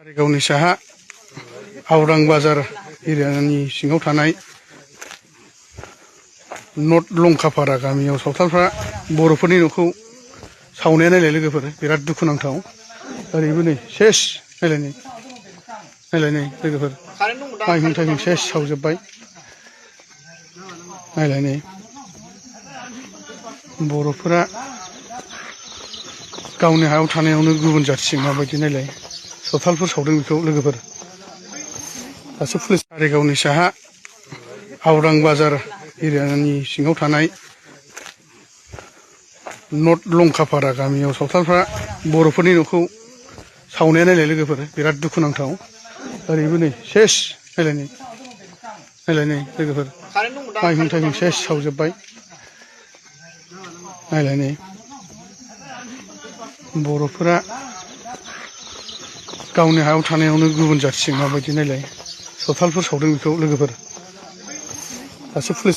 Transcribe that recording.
कारिगावनि साहा आवरां बाजार एरियानि सिङाव थानाय नर्थ लंकापारा गामियाव सावथालफ्रा बर'फोरनि न'खौ सावनाया नायलाय लोगोफोर बिराद दुखुनांथाव। ओरैबो नै सेस नायलाय नै लोगोफोर माइहुं थाइहुं सेस सावजोब्बाय। नायलाय नै बर'फोरा गावनि हायाव थानायावनो गुबुन जाथिजों माबायदि नायलाय सावथालफोर सावदों बेखौ लोगोफोर। दासो पुलिस कारिगावनि साहा आवरां बाजार एरियानि सिङाव थानाय नर्थ लंकापारा गामियाव सावथालफ्रा बर'फोरनि न'खौ सावनाया नायलाय लोगोफोर बिराद दुखुनांथाव। ओरैबो नै सेस नायलाय नै लोगोफोर माइहुं थाइहुं सेस सावजोब्बाय। नायलाय नै बर'फोरा गावनि हायाव थानायावनो गुबुन जाथिजों माबायदि नायलाय सावथालफोर सावदों बेखौ लोगोफोर। दासो पुलिस